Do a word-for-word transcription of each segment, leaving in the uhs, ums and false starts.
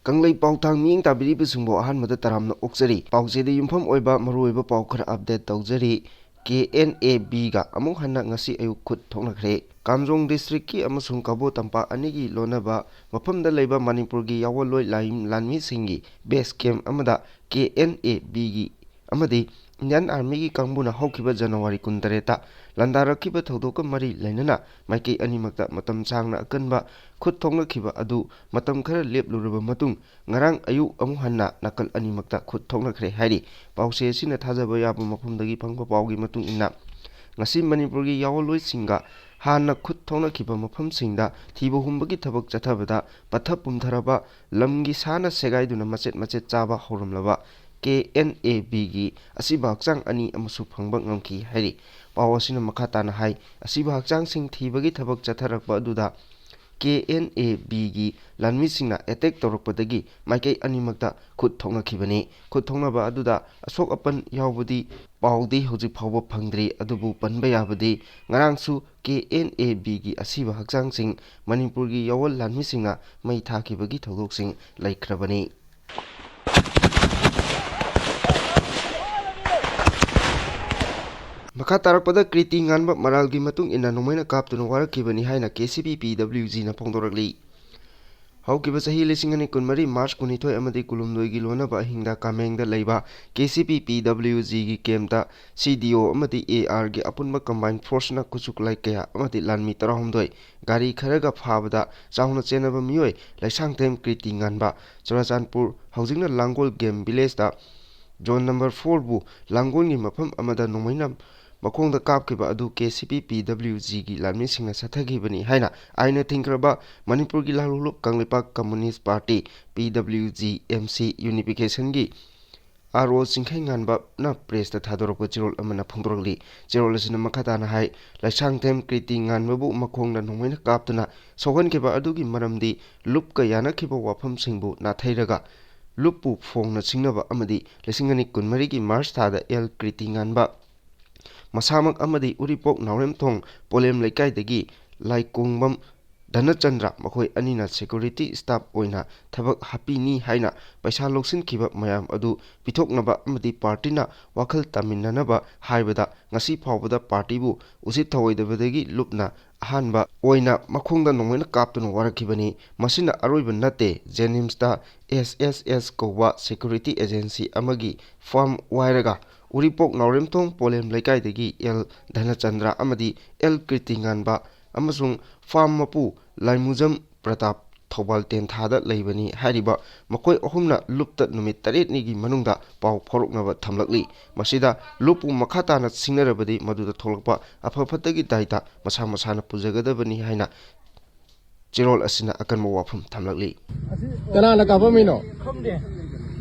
ꯀꯪꯂꯩ ꯄꯥꯎꯊꯥꯡ ꯃꯤꯠꯌꯦꯡ ꯇꯥꯕꯤꯔꯤꯕꯁꯤꯡꯕꯨ ꯑꯍꯥꯟꯕꯗ ꯇꯔꯥꯝꯅ ꯑꯣꯛꯆꯔꯤ꯫ ꯄꯥꯎꯆꯦꯗ ꯌꯨꯝꯐꯝ ꯑꯣꯏꯕ ꯃꯔꯨꯑꯣꯏꯕ ꯄꯥꯎ ꯈꯔ update ꯇꯧꯖꯔꯤ꯫ ꯀꯦ ꯑꯦꯟ ꯑꯦ ꯕꯤꯒ ꯑꯃꯨꯛ ꯍꯟꯅ ꯉꯁꯤ ꯑꯌꯨꯛ ꯈꯨꯠ ꯊꯣꯛꯅꯈ꯭ꯔꯦ꯫ ꯀꯥꯝꯖꯣꯡ districtꯀꯤ ꯑꯃꯁꯨꯡ ꯀꯕꯣ ꯇꯝꯄꯥꯛ ꯑꯅꯤꯒꯤ ꯂꯣꯟꯅꯕ ꯃꯐꯝꯗ ꯂꯩꯕ ꯃꯅꯤꯄꯨꯔꯒꯤ ꯌꯥꯑꯣꯟꯂꯣꯏ ꯂꯥꯏ-, ꯂꯥꯟꯃꯤꯁꯤꯡꯒꯤ base camp ꯑꯃꯗ ꯀꯦ ꯑꯦꯟ ꯑꯦ ꯕꯤꯒꯤ ꯑꯃꯗꯤ Indian Armyꯒꯤ ꯀꯥꯡꯕꯨꯅ ꯍꯧꯈꯤꯕ January ꯀꯨꯟꯇꯔꯦꯠꯇ ꯂꯥꯟꯗꯥꯔꯛꯈꯤꯕ ꯊꯧꯗꯣꯛꯀ ꯃꯔꯤ ꯂꯩꯅꯅ ꯃꯥꯏꯀꯩ ꯑꯅꯤꯃꯛꯇ ꯃꯇꯝ ꯁꯥꯡꯅ ꯑꯀꯟꯕ ꯈꯨꯠ ꯊꯣꯛꯅꯈꯤꯕ ꯑꯗꯨ ꯃꯇꯝ ꯈꯔ ꯂꯦꯞꯂꯨꯔꯕ ꯃꯇꯨꯡ, ꯉꯔꯥꯡ ꯑꯌꯨꯛ ꯑꯃꯨꯛ ꯍꯟꯅ ꯅꯥꯀꯜ ꯑꯅꯤꯃꯛꯇ ꯈꯨꯠ ꯊꯣꯛꯅꯈ꯭ꯔꯦ ꯍꯥꯏꯔꯤ꯫ ꯄꯥꯎꯆꯦ ꯑꯁꯤꯅ ꯊꯥꯖꯕ ꯌꯥꯕ ꯃꯐꯝꯗꯒꯤ ꯐꯪꯕ ꯄꯥꯎꯒꯤ ꯃꯇꯨꯡ ꯏꯟꯅ, ꯉꯁꯤ ꯃꯅꯤꯄꯨꯔꯒꯤ ꯌꯥꯑꯣꯟꯂꯣꯏꯁꯤꯡꯒ ꯍꯥꯟꯅ ꯈꯨꯠ ꯊꯣꯛꯅꯈꯤꯕ ꯃꯐꯝꯁꯤꯡꯗ ꯊꯤꯕ ꯍꯨꯝꯕꯒꯤ ꯊꯕꯛ ꯆꯠꯊꯕꯗ ꯄꯠꯊ ꯄꯨꯝꯊꯔꯕ, ꯂꯝꯒꯤ ꯁꯥꯅ ꯁꯦꯒꯥꯏꯗꯨꯅ ꯃꯆꯦꯠ ꯃꯆꯦꯠ ꯆꯥꯕ ꯍꯧꯔꯝꯂꯕ ꯀꯦ ꯑꯦꯟ ꯑꯦ ꯕꯤꯒꯤ ꯑꯁꯤꯕ ꯍꯛꯆꯥꯡ ꯑꯅꯤ ꯑꯃꯁꯨ ꯐꯪꯕ ꯉꯝꯈꯤ ꯍꯥꯏꯔꯤ꯫ ꯄꯥꯎ ꯑꯁꯤꯅ ꯃꯈꯥ ꯇꯥꯅ ꯍꯥꯏ, ꯑꯁꯤꯕ ꯍꯛꯆꯥꯡꯁꯤꯡ ꯊꯤꯕꯒꯤ ꯊꯕꯛ ꯆꯠꯊꯔꯛꯄ ꯑꯗꯨꯗ ꯀꯦ ꯑꯦꯟ ꯑꯦ ꯕꯤꯒꯤ ꯂꯥꯟꯃꯤꯁꯤꯡꯅ attack ꯇꯧꯔꯛꯄꯗꯒꯤ ꯃꯥꯏꯀꯩ ꯑꯅꯤꯃꯛꯇ ꯈꯨꯠ ꯊꯣꯛꯅꯈꯤꯕꯅꯤ꯫ ꯈꯨꯠ ꯊꯣꯛꯅꯕ ꯑꯗꯨꯗ ꯑꯁꯣꯛ ꯑꯄꯟ ꯌꯥꯎꯕꯗꯤ ꯄꯥꯎꯗꯤ ꯍꯧꯖꯤꯛ ꯐꯥꯎꯕ ꯐꯪꯗ꯭ꯔꯤ, ꯑꯗꯨꯕꯨ ꯄꯟꯕ ꯌꯥꯕꯗꯤ ꯉꯔꯥꯡꯁꯨ ꯀꯦ ꯑꯦꯟ ꯑꯦ ꯕꯤꯒꯤ ꯑꯁꯤꯕ ꯍꯛꯆꯥꯡꯁꯤꯡ ꯃꯅꯤꯄꯨꯔꯒꯤ ꯌꯥꯑꯣꯟ ꯂꯥꯟꯃꯤꯁꯤꯡꯅ ꯃꯩ ꯊꯥꯈꯤꯕꯒꯤ ꯊꯧꯗꯣꯛꯁꯤꯡ ꯂꯩꯈ꯭ꯔꯕꯅꯤ꯫ ꯃꯈꯥ ꯇꯥꯔꯛꯄꯗ, ꯀ꯭ꯔꯤꯇꯤ ꯉꯥꯟꯕ ꯃꯔꯥꯜꯒꯤ ꯃꯇꯨꯡ ꯏꯟꯅ ꯅꯣꯡꯃꯩꯅ ꯀꯥꯞꯇꯨꯅ ꯋꯥꯔꯛꯈꯤꯕꯅꯤ ꯍꯥꯏꯅ K C B P W ꯖꯤꯅ ꯐꯣꯡꯗꯣꯔꯛꯂꯤ꯫ ꯍꯧꯈꯤꯕ ꯆꯍꯤ ꯂꯤꯁꯤꯡ ꯑꯅꯤ ꯀꯨꯟꯃꯔꯤ March ꯀꯨꯟꯅꯤꯊꯣꯏ ꯑꯃꯗꯤ ꯀꯨꯟꯍꯨꯝꯗꯣꯏꯒꯤ ꯂꯣꯟꯅꯕ ꯑꯍꯤꯡꯗ ꯀꯥꯃꯦꯡꯗ ꯂꯩꯕ K C B P W ꯖꯤꯒꯤ campꯇ ꯁꯤ ꯗꯤ ꯑꯣ ꯑꯃꯗꯤ ꯑꯦ ꯑꯥꯔꯒꯤ ꯑꯄꯨꯟꯕ combined forceꯅ ꯈꯨꯠꯁꯨ ꯈꯨꯠꯂꯥꯏ ꯀꯌꯥ ꯑꯃꯗꯤ ꯂꯥꯟꯃꯤ ꯇꯔꯥꯍꯨꯝꯗꯣꯏ ꯒꯥꯔꯤ ꯈꯔꯒ ꯐꯥꯕꯗ ꯆꯥꯎꯅ ꯆꯦꯟꯅꯕ ꯃꯤꯑꯣꯏ ꯂꯩꯁꯥꯡꯊꯦꯝ ꯀ꯭ꯔꯤꯇꯤ ꯉꯥꯟꯕ, ꯆꯨꯔꯥꯆꯥꯟꯄꯨꯔ, ꯍꯧꯖꯤꯛꯅ ꯂꯥꯡꯒꯣꯜ game villageꯇ zone number fourꯕꯨ ꯂꯥꯡꯒꯣꯜꯒꯤ ꯃꯐꯝ ꯑꯃꯗ ꯅꯣꯡꯃꯩꯅ ꯃꯈꯣꯡꯗ ꯀꯥꯞꯈꯤꯕ ꯑꯗꯨ K C B P W ꯖꯤꯒꯤ ꯂꯥꯟꯃꯤꯁꯤꯡꯅ ꯆꯠꯊꯈꯤꯕꯅꯤ ꯍꯥꯏꯅ ꯑꯥꯏꯟꯅ ꯊꯤꯡꯈ꯭ꯔꯕ ꯃꯅꯤꯄꯨꯔꯒꯤ ꯂꯥꯜꯍꯧꯂꯨꯞ Kangleipak Communist Party, P W G M C Unificationꯒꯤ ꯑꯥꯔ ꯑꯣ ꯆꯤꯡꯈꯩ ꯉꯥꯟꯕꯅ pressꯇ ꯊꯥꯗꯣꯔꯛꯄ ꯆꯦꯔꯣꯜ ꯑꯃꯅ ꯐꯣꯡꯗꯣꯔꯛꯂꯤ꯫ ꯆꯦꯔꯣꯜ ꯑꯁꯤꯅ ꯃꯈꯥ ꯇꯥꯅ ꯍꯥꯏ, ꯂꯩꯁꯥꯡꯊꯦꯝ ꯀ꯭ꯔꯤꯇꯤ ꯉꯥꯟꯕꯕꯨ ꯃꯈꯣꯡꯗ ꯅꯣꯡꯃꯩꯅ ꯀꯥꯞꯇꯨꯅ ꯁꯣꯛꯍꯟꯈꯤꯕ ꯑꯗꯨꯒꯤ ꯃꯔꯝꯗꯤ ꯂꯨꯞꯀ ꯌꯥꯅꯈꯤꯕ ꯋꯥꯐꯝꯁꯤꯡꯕꯨ ꯅꯥꯊꯩꯔꯒ ꯂꯨꯞꯄꯨ ꯐꯣꯡꯅ ꯆꯤꯡꯅꯕ ꯑꯃꯗꯤ ꯂꯤꯁꯤꯡ ꯑꯅꯤ ꯀꯨꯟꯃꯔꯤꯒꯤ March ꯊꯥꯗ ꯑꯦꯜ ꯀ꯭ꯔꯤꯇꯤ ꯉꯥꯟꯕ ꯃꯁꯥꯃꯛ ꯑꯃꯗꯤ ꯎꯔꯤꯄꯣꯛ ꯅꯥꯎꯔꯦꯝꯊꯣꯡ ꯄꯣꯂꯦꯝ ꯂꯩꯀꯥꯏꯗꯒꯤ ꯂꯥꯏꯀꯣꯡꯕꯝ ꯙꯅꯆꯟꯗ꯭ꯔ, ꯃꯈꯣꯏ ꯑꯅꯤꯅ security staff ꯑꯣꯏꯅ ꯊꯕꯛ ꯍꯥꯞꯄꯤꯅꯤ ꯍꯥꯏꯅ ꯄꯩꯁꯥ ꯂꯧꯁꯤꯟꯈꯤꯕ ꯃꯌꯥꯝ ꯑꯗꯨ ꯄꯤꯊꯣꯛꯅꯕ ꯑꯃꯗꯤ ꯄꯥꯔꯇꯤꯅ ꯋꯥꯈꯜ ꯇꯥꯃꯤꯟꯅꯅꯕ ꯍꯥꯏꯕꯗ ꯉꯁꯤ ꯐꯥꯎꯕꯗ ꯄꯥꯔꯇꯤꯕꯨ ꯎꯁꯤꯠ ꯊꯑꯣꯏꯗꯕꯗꯒꯤ ꯂꯨꯞꯅ ꯑꯍꯥꯟꯕ ꯑꯣꯏꯅ ꯃꯈꯣꯡꯗ ꯅꯣꯡꯃꯩꯅ ꯀꯥꯞꯇꯨꯅ ꯋꯥꯔꯛꯈꯤꯕꯅꯤ꯫ ꯃꯁꯤꯅ ꯑꯔꯣꯏꯕ ꯅꯠꯇꯦ꯫ ꯖꯦꯅꯤꯝꯁꯇ S S S ꯀꯧꯕ security agency ꯑꯃꯒꯤ farm ꯋꯥꯏꯔꯒ ꯎꯔꯤꯄꯣꯛ ꯅꯥꯎꯔꯦꯝꯊꯣꯡ ꯄꯣꯂꯦꯝ ꯂꯩꯀꯥꯏꯗꯒꯤ ꯑꯦꯜ ꯙꯅꯆꯟꯗ꯭ꯔ ꯑꯃꯗꯤ ꯑꯦꯜ ꯀꯤꯔꯇꯤꯉꯥꯟꯕ ꯑꯃꯁꯨꯡ farm ꯃꯄꯨ ꯂꯥꯏꯃꯨꯖꯝ ꯄ꯭ꯔꯇꯥꯞ ꯊꯧꯕꯥꯜ ꯇꯦꯟꯊꯥꯗ ꯂꯩꯕꯅꯤ ꯍꯥꯏꯔꯤꯕ ꯃꯈꯣꯏ ꯑꯍꯨꯝꯅ ꯂꯨꯞꯇ ꯅꯨꯃꯤꯠ ꯇꯔꯦꯠꯅꯤꯒꯤ ꯃꯅꯨꯡꯗ ꯄꯥꯎ ꯐꯥꯎꯔꯛꯅꯕ ꯊꯝꯂꯛꯂꯤ꯫ ꯃꯁꯤꯗ ꯂꯨꯞꯄꯨ ꯃꯈꯥ ꯇꯥꯅ ꯁꯤꯡꯅꯔꯕꯗꯤ ꯃꯗꯨꯗ ꯊꯣꯛꯂꯛꯄ ꯑꯐ ꯐꯠꯇꯒꯤ ꯗꯥꯏꯇ ꯃꯁꯥ ꯃꯁꯥꯅ ꯄꯨꯖꯒꯗꯕꯅꯤ ꯍꯥꯏꯅ ꯆꯦꯔꯣꯜ ꯑꯁꯤꯅ ꯑꯀꯟꯕ ꯋꯥꯐꯝ ꯊꯝꯂꯛꯂꯤ꯫ ꯀꯅꯥꯅ ꯀꯥꯞꯄꯝꯃꯤꯅꯣ? ꯈꯪꯗꯦ꯫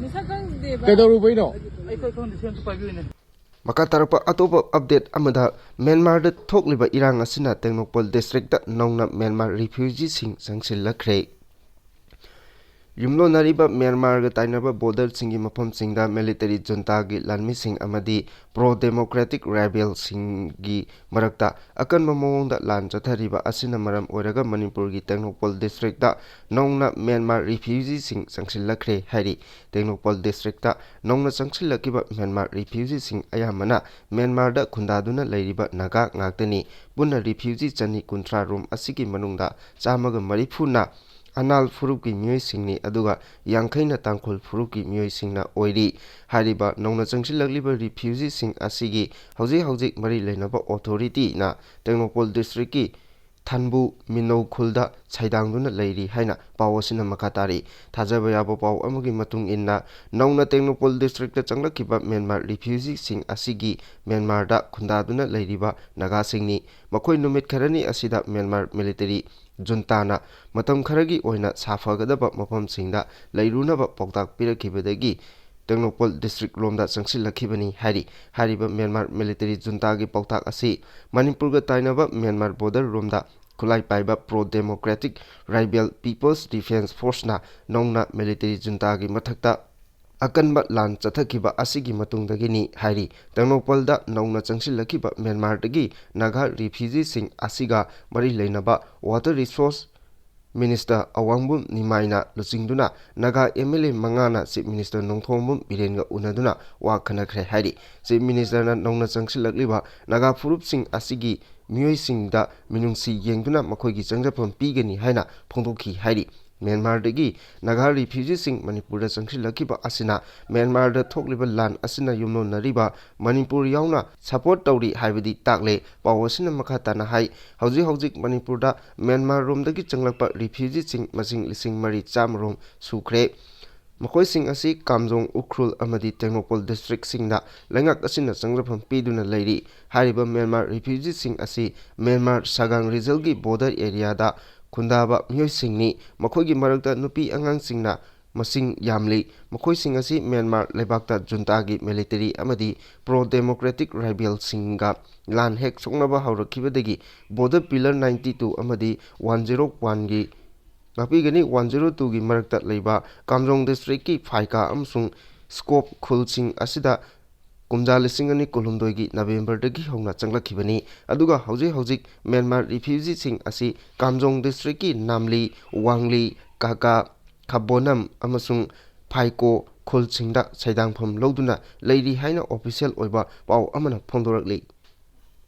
ꯃꯁꯛ ꯈꯪꯗꯦꯕ꯫ ꯀꯩꯗꯧꯔꯨꯕꯩꯅꯣ? ꯑꯩꯈꯣꯏ ꯈꯪꯗꯦ, ꯁꯤ ꯑꯝꯇ ꯄꯥꯏꯕꯤꯌꯨꯅꯦ꯫ ꯃꯈꯥ ꯇꯥꯔꯛꯄ ꯑꯇꯣꯞꯄ update ꯑꯃꯗ, ꯃ꯭ꯌꯥꯟꯃꯥꯔꯗ ꯊꯣꯛꯂꯤꯕ ꯏꯔꯥꯡ ꯑꯁꯤꯅ ꯇꯦꯡꯅꯧꯄꯜ districtꯇ ꯅꯧꯅ ꯃ꯭ꯌꯥꯟꯃꯥꯔ refugeeꯁꯤꯡ ꯆꯪꯁꯤꯜꯂꯛꯈ꯭ꯔꯦ꯫ ꯌꯨꯝꯂꯣꯟꯅꯔꯤꯕ ꯃ꯭ꯌꯥꯟꯃꯥꯔꯒ ꯇꯥꯏꯅꯕ borderꯁꯤꯡꯒꯤ ꯃꯐꯝꯁꯤꯡꯗ military juntaꯒꯤ ꯂꯥꯟꯃꯤꯁꯤꯡ ꯑꯃꯗꯤ pro democratic rebelꯁꯤꯡꯒꯤ ꯃꯔꯛꯇ ꯑꯀꯟꯕ ꯃꯑꯣꯡꯗ ꯂꯥꯟ ꯆꯠꯊꯔꯤꯕ ꯑꯁꯤꯅ ꯃꯔꯝ ꯑꯣꯏꯔꯒ ꯃꯅꯤꯄꯨꯔꯒꯤ ꯇꯦꯡꯅꯧꯄꯜ districtꯇ ꯅꯧꯅ ꯃ꯭ꯌꯥꯟꯃꯥꯔ refugeeꯁꯤꯡ ꯆꯪꯁꯤꯜꯂꯛꯈ꯭ꯔꯦ ꯍꯥꯏꯔꯤ꯫ ꯇꯦꯡꯅꯧꯄꯜ districtꯇ ꯅꯧꯅ ꯆꯪꯁꯤꯜꯂꯛꯈꯤꯕ ꯃ꯭ꯌꯥꯟꯃꯥꯔ refugeeꯁꯤꯡ ꯑꯌꯥꯝꯕꯅ ꯃ꯭ꯌꯥꯟꯃꯥꯔꯗ ꯈꯨꯟꯗꯥꯗꯨꯅ ꯂꯩꯔꯤꯕ ꯅꯥꯒꯥ ꯉꯥꯛꯇꯅꯤ꯫ ꯄꯨꯟꯅ refugee ꯆꯅꯤ ꯀꯨꯟꯊ꯭ꯔꯥ ꯔꯣꯝ ꯑꯁꯤꯒꯤ ꯃꯅꯨꯡꯗ ꯆꯥꯝꯃꯒ ꯃꯔꯤꯐꯨꯅ ꯑꯅꯥꯜ ꯐꯨꯔꯨꯞꯀꯤ ꯃꯤꯑꯣꯏꯁꯤꯡꯅꯤ, ꯑꯗꯨꯒ ꯌꯥꯡꯈꯩꯅ ꯇꯥꯡꯈꯨꯜ ꯐꯨꯔꯨꯞꯀꯤ ꯃꯤꯑꯣꯏꯁꯤꯡꯅ ꯑꯣꯏꯔꯤ꯫ ꯍꯥꯏꯔꯤꯕ ꯅꯧꯅ ꯆꯪꯁꯤꯜꯂꯛꯂꯤꯕ refugeeꯁꯤꯡ ꯑꯁꯤꯒꯤ ꯍꯧꯖꯤꯛ ꯍꯧꯖꯤꯛ ꯃꯔꯤ ꯂꯩꯅꯕ authorityꯅ ꯇꯦꯡꯅꯧꯄꯜ districtꯀꯤ ꯊꯟꯕꯨ ꯃꯤꯅꯧ ꯈꯨꯜꯗ ꯁꯩꯗꯥꯡꯗꯨꯅ ꯂꯩꯔꯤ ꯍꯥꯏꯅ ꯄꯥꯎ ꯑꯁꯤꯅ ꯃꯈꯥ ꯇꯥꯔꯤ꯫ ꯊꯥꯖꯕ ꯌꯥꯕ ꯄꯥꯎ ꯑꯃꯒꯤ ꯃꯇꯨꯡ ꯏꯟꯅ, ꯅꯧꯅ ꯇꯦꯡꯅꯧꯄꯜ districtꯇ ꯆꯪꯂꯛꯈꯤꯕ ꯃ꯭ꯌꯥꯟꯃꯥꯔ refugeeꯁꯤꯡ ꯑꯁꯤꯒꯤ ꯃ꯭ꯌꯥꯟꯃꯥꯔꯗ ꯈꯨꯟꯗꯥꯗꯨꯅ ꯂꯩꯔꯤꯕ ꯅꯥꯒꯥꯁꯤꯡꯅꯤ꯫ ꯃꯈꯣꯏ ꯅꯨꯃꯤꯠ ꯈꯔꯅꯤ ꯑꯁꯤꯗ ꯃ꯭ꯌꯥꯟꯃꯥꯔ military juntaꯅ ꯃꯇꯝ ꯈꯔꯒꯤ ꯑꯣꯏꯅ ꯁꯥꯐꯒꯗꯕ ꯃꯐꯝꯁꯤꯡꯗ ꯂꯩꯔꯨꯅꯕ ꯄꯥꯎꯇꯥꯛ ꯄꯤꯔꯛꯈꯤꯕꯗꯒꯤ ꯇꯦꯡꯅꯧꯄꯜ district ꯂꯣꯝꯗ ꯆꯪꯁꯤꯜꯂꯛꯈꯤꯕꯅꯤ ꯍꯥꯏꯔꯤ꯫ ꯍꯥꯏꯔꯤꯕ ꯃ꯭ꯌꯥꯟꯃꯥꯔ military juntaꯒꯤ ꯄꯥꯎꯇꯥꯛ ꯑꯁꯤ ꯃꯅꯤꯄꯨꯔꯒ ꯇꯥꯏꯅꯕ ꯃ꯭ꯌꯥꯟꯃꯥꯔ border ꯔꯣꯝꯗ ꯈꯨꯠꯂꯥꯏ ꯄꯥꯏꯕ pro democratic rebel People's Defence Forceꯅ ꯅꯧꯅ military juntaꯒꯤ ꯃꯊꯛꯇ ꯑꯀꯟꯕ ꯂꯥꯟ ꯆꯠꯊꯈꯤꯕ ꯑꯁꯤꯒꯤ ꯃꯇꯨꯡꯗꯒꯤꯅꯤ ꯍꯥꯏꯔꯤ꯫ ꯇꯦꯡꯅꯧꯄꯜꯗ ꯅꯧꯅ ꯆꯪꯁꯤꯜꯂꯛꯈꯤꯕ ꯃ꯭ꯌꯥꯟꯃꯥꯔꯗꯒꯤ ꯅꯥꯒꯥ ꯔꯤꯐ꯭ꯌꯨꯖꯤꯁꯤꯡ ꯑꯁꯤꯒ ꯃꯔꯤ ꯂꯩꯅꯕ ꯋꯥꯇꯔ ꯔꯤꯁꯣꯔꯁ ꯃꯤꯅꯤꯁꯇꯔ ꯑꯋꯥꯡꯕꯝ ꯅꯤꯃꯥꯏꯅ ꯂꯨꯆꯤꯡꯗꯨꯅ ꯅꯥꯒꯥ ꯑꯦꯝ ꯑꯦꯜ ꯑꯦ ꯃꯉꯥꯅ ꯆꯤꯐ ꯃꯤꯅꯤꯁꯇꯔ ꯅꯣꯡꯊꯣꯝꯕꯝ ꯕꯤꯔꯦꯟꯒ ꯎꯅꯗꯨꯅ ꯋꯥ ꯈꯟꯅꯈ꯭ꯔꯦ ꯍꯥꯏꯔꯤ꯫ ꯆꯤꯐ ꯃꯤꯅꯤꯁꯇꯔꯅ ꯅꯧꯅ ꯆꯪꯁꯤꯜꯂꯛꯂꯤꯕ ꯅꯥꯒꯥ ꯐꯨꯔꯨꯞꯁꯤꯡ ꯑꯁꯤꯒꯤ ꯃꯤꯑꯣꯏꯁꯤꯡꯗ ꯃꯤꯅꯨꯡꯁꯤ ꯌꯦꯡꯗꯨꯅ ꯃꯈꯣꯏꯒꯤ ꯆꯪꯖꯐꯝ ꯄꯤꯒꯅꯤ ꯍꯥꯏꯅ ꯐꯣꯡꯗꯣꯛꯈꯤ ꯍꯥꯏꯔꯤ꯫ ꯃ꯭ꯌꯥꯟꯃꯥꯔꯗꯒꯤ ꯅꯥꯒꯥ ꯔꯤꯐ꯭ꯌꯨꯖꯤꯁꯤꯡ ꯃꯅꯤꯄꯨꯔꯗ ꯆꯪꯁꯤꯜꯂꯛꯈꯤꯕ ꯑꯁꯤꯅ ꯃ꯭ꯌꯥꯟꯃꯥꯔꯗ ꯊꯣꯛꯂꯤꯕ ꯂꯥꯟ ꯑꯁꯤꯅ ꯌꯨꯝꯂꯣꯟꯅꯔꯤꯕ ꯃꯅꯤꯄꯨꯔ ꯌꯥꯎꯅ ꯁꯄꯣꯔꯠ ꯇꯧꯔꯤ ꯍꯥꯏꯕꯗꯤ ꯇꯥꯛꯂꯦ꯫ ꯄꯥꯎ ꯑꯁꯤꯅ ꯃꯈꯥ ꯇꯥꯅ ꯍꯥꯏ, ꯍꯧꯖꯤꯛ ꯍꯧꯖꯤꯛ ꯃꯅꯤꯄꯨꯔꯗ ꯃ꯭ꯌꯥꯟꯃꯥꯔꯔꯣꯝꯗꯒꯤ ꯆꯪꯂꯛꯄ ꯔꯤꯐ꯭ꯌꯨꯖꯤꯁꯤꯡ ꯃꯁꯤꯡ ꯂꯤꯁꯤꯡ ꯃꯔꯤ ꯆꯥꯝꯃ ꯔꯣꯝ ꯁꯨꯈ꯭ꯔꯦ꯫ ꯃꯈꯣꯏꯁꯤꯡ ꯑꯁꯤ ꯀꯥꯝꯖꯣꯡ, ꯎꯈ꯭ꯔꯨꯜ ꯑꯃꯗꯤ ꯇꯦꯡꯅꯧꯄꯜ ꯗꯤꯁꯇ꯭ꯔꯤꯛꯁꯤꯡꯗ ꯂꯩꯉꯥꯛ ꯑꯁꯤꯅ ꯆꯪꯖꯐꯝ ꯄꯤꯗꯨꯅ ꯂꯩꯔꯤ꯫ ꯍꯥꯏꯔꯤꯕ ꯃ꯭ꯌꯥꯟꯃꯥꯔ ꯔꯤꯐ꯭ꯌꯨꯖꯤꯁꯤꯡ ꯑꯁꯤ ꯃ꯭ꯌꯥꯟꯃꯥꯔ ꯁꯒꯥꯡ ꯔꯤꯖꯜꯒꯤ ꯕꯣꯔꯗꯔ ꯑꯦꯔꯤꯌꯥꯗ ꯈꯨꯟꯗꯥꯕ ꯃꯤꯑꯣꯏꯁꯤꯡꯅꯤ꯫ ꯃꯈꯣꯏꯒꯤ ꯃꯔꯛꯇ ꯅꯨꯄꯤ ꯑꯉꯥꯡꯁꯤꯡꯅ ꯃꯁꯤꯡ ꯌꯥꯝꯂꯤ꯫ ꯃꯈꯣꯏꯁꯤꯡ ꯑꯁꯤ ꯃ꯭ꯌꯥꯟꯃꯥꯔ ꯂꯩꯕꯥꯛꯇ ꯖꯨꯟꯇꯥꯒꯤ ꯃꯤꯂꯤꯇꯔꯤ ꯑꯃꯗꯤ ꯄ꯭ꯔꯣ ꯗꯦꯃꯣꯀ꯭ꯔꯦꯇꯤꯛ ꯔꯥꯏꯕꯦꯜꯁꯤꯡꯒ ꯂꯥꯟ ꯍꯦꯛ ꯁꯣꯛꯅꯕ ꯍꯧꯔꯛꯈꯤꯕꯗꯒꯤ ꯕꯣꯔꯗꯔ ꯄꯤꯂꯔ ꯅꯥꯏꯟꯇꯤ ꯇꯨ ꯑꯃꯗꯤ ꯋꯥꯟ ꯖꯤꯔꯣ ꯋꯥꯟꯒꯤ ꯉꯥꯛꯄꯤꯒꯅꯤ, ꯋꯥꯟ ꯖꯤꯔꯣ ꯇꯨꯒꯤ ꯃꯔꯛꯇ ꯂꯩꯕ ꯀꯥꯝꯖꯣꯡ ꯗꯤꯁꯇ꯭ꯔꯤꯛꯀꯤ ꯐꯥꯏꯀꯥ ꯑꯃꯁꯨꯡ ꯁ꯭ꯀꯣꯞ ꯈꯨꯜꯁꯤꯡ ꯑꯁꯤꯗ ꯀꯨꯝꯖꯥ ꯂꯤꯁꯤꯡ ꯑꯅꯤ ꯀꯨꯟꯍꯨꯝꯗꯣꯏꯒꯤ ꯅꯕꯦꯝꯕꯔꯗꯒꯤ ꯍꯧꯅ ꯆꯪꯂꯛꯈꯤꯕꯅꯤ꯫ ꯑꯗꯨꯒ ꯍꯧꯖꯤꯛ ꯍꯧꯖꯤꯛ ꯃ꯭ꯌꯥꯟꯃꯥꯔ ꯔꯤꯐ꯭ꯌꯨꯖꯤꯁꯤꯡ ꯑꯁꯤ ꯀꯥꯝꯖꯣꯡ ꯗꯤꯁꯇ꯭ꯔꯤꯛꯀꯤ ꯅꯥꯝꯂꯤ, ꯋꯥꯡꯂꯤ, ꯀꯥꯀꯥ, ꯈꯥꯕꯣꯅꯝ ꯑꯃꯁꯨꯡ ꯐꯥꯏꯀꯣ ꯈꯨꯜꯁꯤꯡꯗ ꯁꯩꯗꯥꯡꯐꯝ ꯂꯧꯗꯨꯅ ꯂꯩꯔꯤ ꯍꯥꯏꯅ ꯑꯣꯐꯤꯁꯤꯌꯦꯜ ꯑꯣꯏꯕ ꯄꯥꯎ ꯑꯃꯅ ꯐꯣꯡꯗꯣꯔꯛꯂꯤ꯫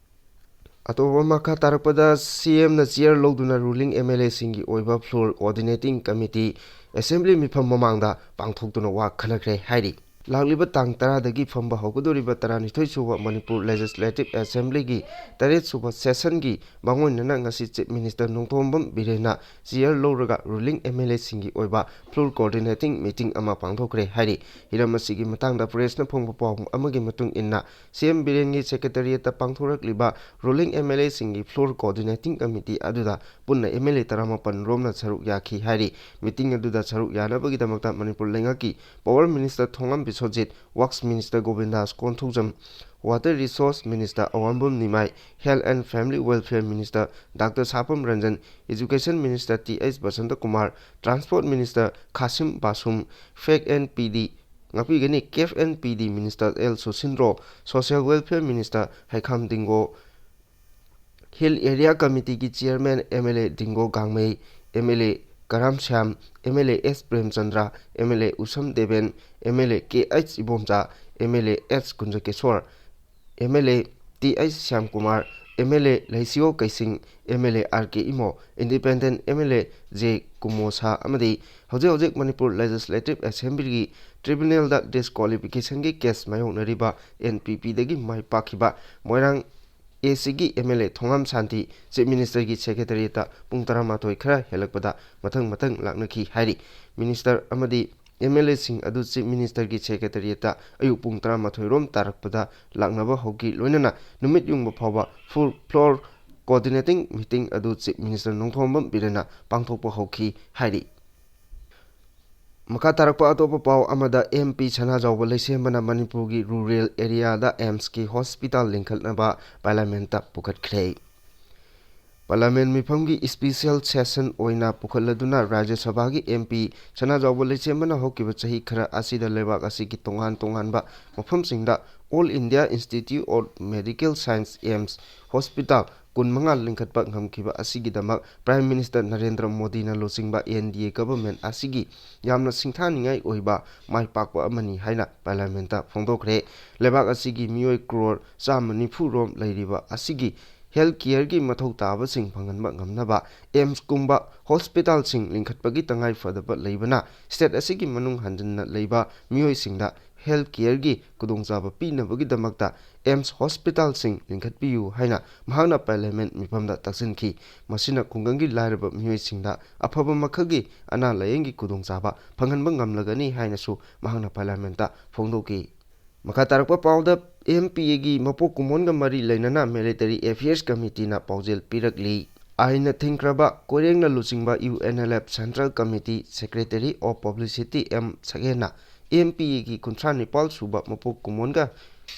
ꯑꯇꯣꯞꯄ ꯃꯈꯥ ꯇꯥꯔꯛꯄꯗ, ꯁꯤ ꯑꯦꯝꯅ ꯆꯤꯌꯔ ꯂꯧꯗꯨꯅ ꯔꯨꯂꯤꯡ ꯑꯦꯝ ꯑꯦꯜ ꯑꯦꯁꯤꯡꯒꯤ ꯑꯣꯏꯕ ꯐ꯭ꯂꯣꯔ ꯀꯣꯑꯣꯔꯗꯤꯅꯦꯇꯤꯡ ꯀꯃꯤꯇꯤ ꯑꯦꯁꯦꯝꯕ꯭ꯂꯤ ꯃꯤꯐꯝ ꯃꯃꯥꯡꯗ ꯄꯥꯡꯊꯣꯛꯇꯨꯅ ꯋꯥ ꯈꯟꯅꯈ꯭ꯔꯦ ꯍꯥꯏꯔꯤ꯫ ꯂꯥꯛꯂꯤꯕ ꯇꯥꯡ ꯇꯔꯥꯗꯒꯤ ꯐꯝꯕ ꯍꯧꯒꯗꯧꯔꯤꯕ ꯇꯔꯥꯅꯤꯊꯣꯏ ꯁꯨꯕ ꯃꯅꯤꯄꯨꯔ ꯂꯦꯖꯤꯁꯂꯦꯇꯤꯚ ꯑꯦꯁꯦꯝꯕ꯭ꯂꯤꯒꯤ ꯇꯔꯦꯠ ꯁꯨꯕ ꯁꯦꯁꯟꯒꯤ ꯃꯥꯡꯑꯣꯏꯅꯅ ꯉꯁꯤ ꯆꯤꯐ ꯃꯤꯅꯤꯁꯇꯔ ꯅꯣꯡꯊꯣꯝꯕꯝ ꯕꯤꯔꯦꯟꯅ ꯆꯤꯌꯔ ꯂꯧꯔꯒ ꯔꯨꯂꯤꯡ ꯑꯦꯝ ꯑꯦꯜ ꯑꯦꯁꯤꯡꯒꯤ ꯑꯣꯏꯕ ꯐ꯭ꯂꯣꯔ ꯀꯣꯑꯣꯔꯗꯤꯅꯦꯇꯤꯡ ꯃꯤꯇꯤꯡ ꯑꯃ ꯄꯥꯡꯊꯣꯛꯈ꯭ꯔꯦ ꯍꯥꯏꯔꯤ꯫ ꯍꯤꯔꯝ ꯑꯁꯤꯒꯤ ꯃꯇꯥꯡꯗ ꯄ꯭ꯔꯦꯁꯅ ꯐꯣꯡꯕ ꯄꯥꯎ ꯑꯃꯒꯤ ꯃꯇꯨꯡ ꯏꯟꯅ, ꯁꯤ ꯑꯦꯝ ꯕꯤꯔꯦꯟꯒꯤ ꯁꯦꯀ꯭ꯔꯦꯇꯔꯤꯌꯦꯠꯇ ꯄꯥꯡꯊꯣꯔꯛꯂꯤꯕ ꯔꯨꯂꯤꯡ ꯑꯦꯝ ꯑꯦꯜ ꯑꯦꯁꯤꯡꯒꯤ ꯐ꯭ꯂꯣꯔ ꯀꯣꯑꯣꯔꯗꯤꯅꯦꯇꯤꯡ ꯀꯃꯤꯇꯤ ꯑꯗꯨꯗ ꯄꯨꯟꯅ ꯑꯦꯝ ꯑꯦꯜ ꯑꯦ ꯇꯔꯥꯃꯥꯄꯟ ꯔꯣꯝꯅ ꯁꯔꯨꯛ ꯌꯥꯈꯤ ꯍꯥꯏꯔꯤ꯫ ꯃꯤꯇꯤꯡ ꯑꯗꯨꯗ ꯁꯔꯨꯛ ꯌꯥꯅꯕꯒꯤꯗꯃꯛꯇ ꯃꯅꯤꯄꯨꯔ ꯂꯩꯉꯥꯛꯀꯤ power minister Thongam Biswajit, works minister Govindas Konthoujam, water resources minister Awangbam Nimai, health and family welfare minister doctor Sapam Ranjan, education minister T H Basanta Kumar, transport minister Khashim Vashum, ꯐꯦꯛ ꯑꯦꯟ ꯄꯤ ꯗꯤ ꯉꯥꯛꯄꯤꯒꯅꯤ꯫ CAF and P D minister L Susindro, social welfare minister Heikham Dingo, hill area ꯀꯃꯤꯇꯤꯒꯤ chairman M L A Dingo Gangmei, M L A Karam Shyam, M L A S Premchandra, M L A Usham Deben, M L A K H Ibomcha, M L A S Kunjakesor, M L A T H Shyamkumar, M L A Leishiyo Keishing, M L A R K Imo, independent M L A J Kumo Sha ꯑꯃꯗꯤ ꯍꯧꯖꯤꯛ ꯍꯧꯖꯤꯛ Manipur legislative ꯑꯦꯁꯦꯝꯕ꯭ꯂꯤꯒꯤ ꯇ꯭ꯔꯤꯕꯨꯅꯦꯜꯗ ꯗꯤꯁꯀ꯭ꯋꯥꯂꯤꯐꯤꯀꯦꯁꯟꯒꯤ case ꯃꯥꯌꯣꯛꯅꯔꯤꯕ N P ꯄꯤꯗꯒꯤ ꯃꯥꯏ ꯄꯥꯛꯈꯤꯕ ꯃꯣꯏꯔꯥꯡ ꯑꯦ ꯁꯤꯒꯤ M L A Thongam Shanti chief ꯃꯤꯅꯤꯁꯇꯔꯒꯤ ꯁꯦꯀ꯭ꯔꯦꯇꯔꯤꯌꯦꯠꯇ ꯄꯨꯡ ꯇꯔꯥꯃꯥꯊꯣꯏ ꯈꯔ ꯍꯦꯜꯂꯛꯄꯗ ꯃꯊꯪ ꯃꯊꯪ ꯂꯥꯛꯅꯈꯤ ꯍꯥꯏꯔꯤ꯫ ꯃꯤꯅꯤꯁꯇꯔ ꯑꯃꯗꯤ ꯑꯦꯝ ꯑꯦꯜ ꯑꯦꯁꯤꯡ ꯑꯗꯨ ꯆꯤꯐ ꯃꯤꯅꯤꯁꯇꯔꯒꯤ ꯁꯦꯀ꯭ꯔꯦꯇꯔꯤꯌꯦꯠꯇ ꯑꯌꯨꯛ ꯄꯨꯡ ꯇꯔꯥꯃꯥꯊꯣꯏ ꯔꯣꯝ ꯇꯥꯔꯛꯄꯗ ꯂꯥꯛꯅꯕ ꯍꯧꯈꯤ, ꯂꯣꯏꯅꯅ ꯅꯨꯃꯤꯠ ꯌꯨꯡꯕ ꯐꯥꯎꯕ ꯐꯨꯜ ꯐ꯭ꯂꯣꯔ ꯀꯣꯑꯣꯔꯗꯤꯅꯦꯇꯤꯡ ꯃꯤꯇꯤꯡ ꯑꯗꯨ ꯆꯤꯐ ꯃꯤꯅꯤꯁꯇꯔ ꯅꯣꯡꯊꯣꯝꯕꯝ ꯕꯤꯔꯦꯟꯅ ꯄꯥꯡꯊꯣꯛꯄ ꯍꯧꯈꯤ ꯍꯥꯏꯔꯤ꯫ ꯃꯈꯥ ꯇꯥꯔꯛꯄ ꯑꯇꯣꯞꯄ ꯄꯥꯎ ꯑꯃꯗ, ꯑꯦꯝ ꯄꯤ ꯁꯅꯥꯖꯥꯎꯕ ꯂꯩꯁꯦꯝꯕꯅ ꯃꯅꯤꯄꯨꯔꯒꯤ ꯔꯨꯔꯦꯜ ꯑꯦꯔꯤꯌꯥꯗ ꯑꯦꯝꯁꯀꯤ ꯍꯣꯁꯄꯤꯇꯥꯜ ꯂꯤꯡꯈꯠꯅꯕ ꯄꯥꯔꯂꯥꯃꯦꯟꯠꯇ ꯄꯨꯈꯠꯈ꯭ꯔꯦ꯫ ꯄꯥꯔꯂꯥꯃꯦꯟꯠ ꯃꯤꯐꯝꯒꯤ ꯏꯁꯄꯤꯁꯦꯜ ꯁꯦꯁꯟ ꯑꯣꯏꯅ ꯄꯨꯈꯠꯂꯗꯨꯅ ꯔꯥꯖ꯭ꯌ ꯁꯚꯥꯒꯤ ꯑꯦꯝ ꯄꯤ ꯁꯅꯥꯖꯥꯎꯕ ꯂꯩꯁꯦꯝꯕꯅ ꯍꯧꯈꯤꯕ ꯆꯍꯤ ꯈꯔ ꯑꯁꯤꯗ ꯂꯩꯕꯥꯛ ꯑꯁꯤꯒꯤ ꯇꯣꯉꯥꯟ ꯇꯣꯉꯥꯟꯕ ꯃꯐꯝꯁꯤꯡꯗ All India Institute of Medical Science, AIMS, hospital ꯀꯨꯟꯃꯉꯥ ꯂꯤꯡꯈꯠꯄ ꯉꯝꯈꯤꯕ ꯑꯁꯤꯒꯤꯗꯃꯛ ꯄ꯭ꯔꯥꯏꯝ ꯃꯤꯅꯤꯁꯇꯔ ꯅꯔꯦꯟꯗ꯭ꯔ ꯃꯣꯗꯤꯅ ꯂꯨꯆꯤꯡꯕ ꯑꯦꯟ ꯗꯤ ꯑꯦ ꯒꯚꯔꯟꯃꯦꯟꯠ ꯑꯁꯤꯒꯤ ꯌꯥꯝꯅ ꯁꯤꯡꯊꯥꯅꯤꯡꯉꯥꯏ ꯑꯣꯏꯕ ꯃꯥꯏ ꯄꯥꯛꯄ ꯑꯃꯅꯤ ꯍꯥꯏꯅ ꯄꯥꯔꯂꯥꯃꯦꯟꯠꯇ ꯐꯣꯡꯗꯣꯛꯈ꯭ꯔꯦ꯫ ꯂꯩꯕꯥꯛ ꯑꯁꯤꯒꯤ ꯃꯤꯑꯣꯏ ꯀ꯭ꯔꯣꯔ ꯆꯥꯝꯃ ꯅꯤꯐꯨ ꯔꯣꯝ ꯂꯩꯔꯤꯕ ꯑꯁꯤꯒꯤ ꯍꯦꯜꯊ ꯀꯤꯌꯔꯒꯤ ꯃꯊꯧ ꯇꯥꯕꯁꯤꯡ ꯐꯪꯍꯟꯕ ꯉꯝꯅꯕ ꯑꯦꯝꯁꯀꯨꯝꯕ ꯍꯣꯁꯄꯤꯇꯥꯜꯁꯤꯡ ꯂꯤꯡꯈꯠꯄꯒꯤ ꯇꯉꯥꯏ ꯐꯗꯕ ꯂꯩꯕꯅ ꯁ꯭ꯇꯦꯠ ꯑꯁꯤꯒꯤ ꯃꯅꯨꯡ ꯍꯟꯖꯤꯟꯅ ꯂꯩꯕ ꯃꯤꯑꯣꯏꯁꯤꯡꯗ ꯍꯦꯜꯊ ꯀꯤꯌꯔꯒꯤ ꯈꯨꯗꯣꯡꯆꯥꯕ ꯄꯤꯅꯕꯒꯤꯗꯃꯛꯇ ꯑꯦꯝꯁ ꯍꯣꯁꯄꯤꯇꯥꯜꯁꯤꯡ ꯂꯤꯡꯈꯠꯄꯤꯌꯨ ꯍꯥꯏꯅ ꯃꯍꯥꯛꯅ ꯄꯥꯔꯂꯤꯌꯥꯃꯦꯟꯠ ꯃꯤꯐꯝꯗ ꯇꯛꯁꯤꯟꯈꯤ꯫ ꯃꯁꯤꯅ ꯈꯨꯡꯒꯪꯒꯤ ꯂꯥꯏꯔꯕ ꯃꯤꯑꯣꯏꯁꯤꯡꯗ ꯑꯐꯕ ꯃꯈꯜꯒꯤ ꯑꯅꯥ ꯂꯥꯌꯦꯡꯒꯤ ꯈꯨꯗꯣꯡꯆꯥꯕ ꯐꯪꯍꯟꯕ ꯉꯝꯂꯒꯅꯤ ꯍꯥꯏꯅꯁꯨ ꯃꯍꯥꯛꯅ ꯄꯥꯔꯂꯤꯌꯥꯃꯦꯟꯠꯇ ꯐꯣꯡꯗꯣꯛꯈꯤ꯫ ꯃꯈꯥ ꯇꯥꯔꯛꯄ ꯄꯥꯎꯗ, ꯑꯦꯝ ꯄꯤ ꯑꯦꯒꯤ ꯃꯄꯣꯛ ꯀꯨꯝꯑꯣꯟꯒ ꯃꯔꯤ ꯂꯩꯅꯅ ꯃꯤꯂꯤꯇꯔꯤ ꯑꯦꯐꯤꯌꯔꯁ ꯀꯃꯤꯇꯤꯅ ꯄꯥꯎꯖꯦꯜ ꯄꯤꯔꯛꯂꯤ꯫ ꯑꯥꯏꯟꯅ ꯊꯤꯡꯈ꯭ꯔꯕ ꯀꯣꯏꯔꯦꯡꯅ ꯂꯨꯆꯤꯡꯕ U N L F Central Committee Secretary of Publicity M ꯁꯒꯦꯟꯅ ꯑꯦꯝ ꯄꯤ ꯑꯦꯒꯤ ꯀꯨꯟꯊ꯭ꯔꯥ ꯅꯤꯄꯥꯜ ꯁꯨꯕ ꯃꯄꯣꯛ ꯀꯨꯝꯑꯣꯟꯒ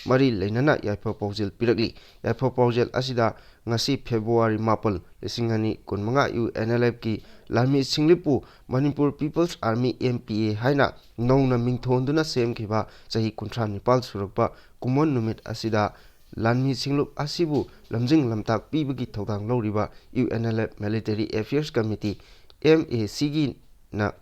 ꯃꯔꯤ ꯂꯩꯅꯅ ꯌꯥꯏꯐ ꯄꯥꯎꯖꯦꯜ ꯄꯤꯔꯛꯂꯤ꯫ ꯌꯥꯏꯐ ꯄꯥꯎꯖꯦꯜ ꯑꯁꯤꯗ ꯉꯁꯤ February ꯃꯥꯄꯜ, ꯂꯤꯁꯤꯡ ꯑꯅꯤ ꯀꯨꯟꯃꯉꯥ, ꯌꯨ ꯑꯦꯟ ꯑꯦꯜ ꯑꯦꯐꯀꯤ ꯂꯥꯟꯃꯤ ꯁꯤꯡꯂꯨꯞꯄꯨ Manipur People's Army, M P A, ꯍꯥꯏꯅ ꯅꯧꯅ ꯃꯤꯡꯊꯣꯟꯗꯨꯅ ꯁꯦꯝꯈꯤꯕ ꯆꯍꯤ ꯀꯨꯟꯊ꯭ꯔꯥ ꯅꯤꯄꯥꯜ ꯁꯨꯔꯛꯄ ꯀꯨꯝꯑꯣꯟ ꯅꯨꯃꯤꯠ ꯑꯁꯤꯗ ꯂꯥꯟꯃꯤ ꯁꯤꯡꯂꯨꯞ ꯑꯁꯤꯕꯨ ꯂꯝꯖꯤꯡ ꯂꯝꯇꯥꯛ ꯄꯤꯕꯒꯤ ꯊꯧꯗꯥꯡ ꯂꯧꯔꯤꯕ U N L F Military Affairs Committee, M A C ꯒꯤꯅ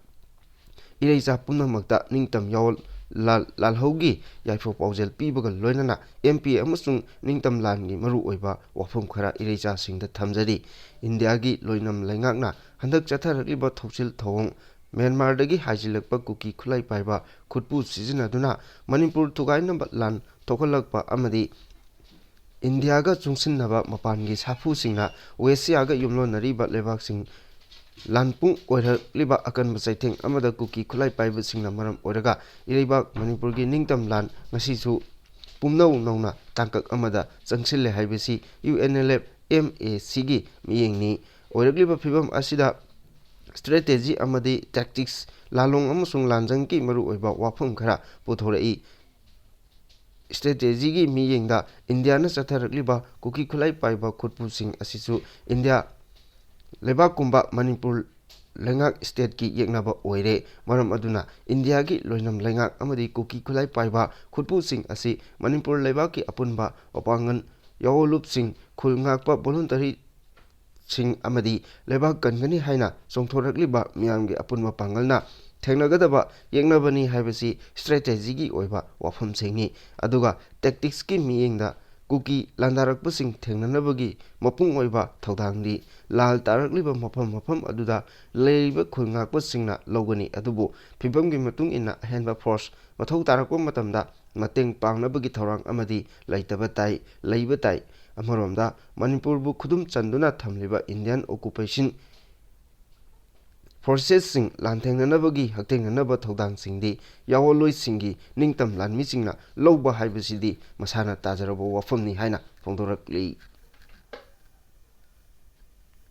ꯏꯔꯩꯆꯥ ꯄꯨꯝꯅꯃꯛꯇ ꯅꯤꯡꯇꯝ ꯌꯥꯑꯣꯜ ꯂꯥꯜ-, ꯂꯥꯜꯍꯧꯒꯤ ꯌꯥꯏꯐ ꯄꯥꯎꯖꯦꯜ ꯄꯤꯕꯒ ꯂꯣꯏꯅꯅ M P A ꯑꯃꯁꯨꯡ ꯅꯤꯡꯇꯝ ꯂꯥꯟꯒꯤ ꯃꯔꯨꯑꯣꯏꯕ ꯋꯥꯐꯝ ꯈꯔ ꯏꯔꯩꯆꯥꯁꯤꯡꯗ ꯊꯝꯖꯔꯤ꯫ ꯏꯟꯗꯤꯌꯥꯒꯤ ꯂꯣꯏꯅꯝ ꯂꯩꯉꯥꯛꯅ ꯍꯟꯗꯛ ꯆꯠꯊꯔꯛꯂꯤꯕ ꯊꯧꯁꯤꯜ ꯊꯧꯑꯣꯡ ꯃ꯭ꯌꯥꯟꯃꯥꯔꯗꯒꯤ ꯍꯥꯏꯖꯤꯜꯂꯛꯄ ꯀꯨꯀꯤ ꯈꯨꯠꯂꯥꯏ ꯄꯥꯏꯕ ꯈꯨꯠꯄꯨ ꯁꯤꯖꯤꯟꯅꯗꯨꯅ ꯃꯅꯤꯄꯨꯔ ꯊꯨꯒꯥꯏꯅꯕ ꯂꯥꯟ ꯊꯣꯛꯍꯜꯂꯛꯄ ꯑꯃꯗꯤ ꯏꯟꯗꯤꯌꯥꯒ ꯆꯨꯡꯁꯤꯟꯅꯕ ꯃꯄꯥꯟꯒꯤ ꯁꯥꯐꯨꯁꯤꯡꯅ ꯋꯦꯁꯤꯌꯥꯒ ꯌꯨꯝꯂꯣꯟꯅꯔꯤꯕ ꯂꯩꯕꯥꯛꯁꯤꯡ ꯂꯥꯟꯄꯨꯡ ꯑꯣꯏꯔꯛꯂꯤꯕ ꯑꯀꯟꯕ ꯆꯩꯊꯦꯡ ꯑꯃꯗ ꯀꯨꯀꯤ ꯈꯨꯠꯂꯥꯏ ꯄꯥꯏꯕꯁꯤꯡꯅ ꯃꯔꯝ ꯑꯣꯏꯔꯒ ꯏꯔꯩꯕꯥꯛ ꯃꯅꯤꯄꯨꯔꯒꯤ ꯅꯤꯡꯇꯝ ꯂꯥꯟ ꯉꯁꯤꯁꯨ ꯄꯨꯝꯅꯧ ꯅꯧꯅ ꯇꯥꯡꯀꯛ ꯑꯃꯗ ꯆꯪꯁꯤꯜꯂꯦ ꯍꯥꯏꯕꯁꯤ U N L F M A C ꯒꯤ ꯃꯤꯠꯌꯦꯡꯅꯤ꯫ ꯑꯣꯏꯔꯛꯂꯤꯕ ꯐꯤꯕꯝ ꯑꯁꯤꯗ strategy ꯑꯃꯗꯤ tactics, ꯂꯥꯂꯣꯡ ꯑꯃꯁꯨꯡ ꯂꯥꯟꯖꯪꯒꯤ ꯃꯔꯨꯑꯣꯏꯕ ꯋꯥꯐꯝ ꯈꯔ ꯄꯨꯊꯣꯔꯛꯏ꯫ Strategy ꯒꯤ ꯃꯤꯠꯌꯦꯡꯗ ꯏꯟꯗꯤꯌꯥꯅ ꯆꯠꯊꯔꯛꯂꯤꯕ ꯀꯨꯀꯤ ꯈꯨꯠꯂꯥꯏ ꯄꯥꯏꯕ ꯈꯨꯠꯄꯨꯁꯤꯡ ꯑꯁꯤꯁꯨ ꯏꯟꯗꯤꯌꯥ ꯂꯩꯕꯥꯛꯀꯨꯝꯕ ꯃꯅꯤꯄꯨꯔ ꯂꯩꯉꯥꯛ state ꯀꯤ ꯌꯦꯛꯅꯕ ꯑꯣꯏꯔꯦ꯫ ꯃꯔꯝ ꯑꯗꯨꯅ ꯏꯟꯗꯤꯌꯥꯒꯤ ꯂꯣꯏꯅꯝ ꯂꯩꯉꯥꯛ ꯑꯃꯗꯤ ꯀꯨꯀꯤ ꯈꯨꯠꯂꯥꯏ ꯄꯥꯏꯕ ꯈꯨꯠꯄꯨꯁꯤꯡ ꯑꯁꯤ ꯃꯅꯤꯄꯨꯔ ꯂꯩꯕꯥꯛꯀꯤ ꯑꯄꯨꯟꯕ ꯃꯄꯥꯡꯒꯜ ꯌꯥꯑꯣꯜꯂꯨꯞꯁꯤꯡ, ꯈꯨꯜ ꯉꯥꯛꯄ voluntary ꯁꯤꯡ ꯑꯃꯗꯤ ꯂꯩꯕꯥꯛ ꯀꯟꯒꯅꯤ ꯍꯥꯏꯅ ꯆꯣꯡꯊꯣꯔꯛꯂꯤꯕ ꯃꯤꯌꯥꯝꯒꯤ ꯑꯄꯨꯟꯕ ꯄꯥꯡꯒꯜꯅ ꯊꯦꯡꯅꯒꯗꯕ ꯌꯦꯛꯅꯕꯅꯤ ꯍꯥꯏꯕꯁꯤ strategy ꯒꯤ ꯑꯣꯏꯕ ꯋꯥꯐꯝꯁꯤꯡꯅꯤ꯫ ꯑꯗꯨꯒ tactics ꯀꯤ ꯃꯤꯠꯌꯦꯡꯗ ꯀꯨꯀꯤ ꯂꯥꯟꯗꯥꯔꯛꯄꯁꯤꯡ ꯊꯦꯡꯅꯅꯕꯒꯤ ꯃꯄꯨꯡ ꯑꯣꯏꯕ ꯊꯧꯗꯥꯡꯗꯤ ꯂꯥꯜ ꯇꯥꯔꯛꯂꯤꯕ ꯃꯐꯝ ꯃꯐꯝ ꯑꯗꯨꯗ ꯂꯩꯔꯤꯕ ꯈꯨꯜ ꯉꯥꯛꯄꯁꯤꯡꯅ ꯂꯧꯒꯅꯤ꯫ ꯑꯗꯨꯕꯨ ꯐꯤꯕꯝꯒꯤ ꯃꯇꯨꯡ ꯏꯟꯅ ꯑꯍꯦꯟꯕ force ꯃꯊꯧ ꯇꯥꯔꯛꯄ ꯃꯇꯝꯗ ꯃꯇꯦꯡ ꯄꯥꯡꯅꯕꯒꯤ ꯊꯧꯔꯥꯡ ꯑꯃꯗꯤ ꯂꯩꯇꯕ ꯇꯥꯏ, ꯂꯩꯕ ꯇꯥꯏ꯫ ꯑꯃꯔꯣꯝꯗ ꯃꯅꯤꯄꯨꯔꯕꯨ ꯈꯨꯗꯨꯝ ꯆꯟꯗꯨꯅ ꯊꯝꯂꯤꯕ Indian occupation forces ꯁꯤꯡ ꯂꯥꯟꯊꯦꯡꯅꯅꯕꯒꯤ ꯍꯛꯊꯦꯡꯅꯅꯕ ꯊꯧꯗꯥꯡꯁꯤꯡꯗꯤ ꯌꯥꯑꯣꯜꯂꯣꯏꯁꯤꯡꯒꯤ ꯅꯤꯡꯇꯝ ꯂꯥꯟꯃꯤꯁꯤꯡꯅ ꯂꯧꯕ ꯍꯥꯏꯕꯁꯤꯗꯤ ꯃꯁꯥꯅ ꯇꯥꯖꯔꯕ ꯋꯥꯐꯝꯅꯤ ꯍꯥꯏꯅ ꯐꯣꯡꯗꯣꯔꯛꯂꯤ꯫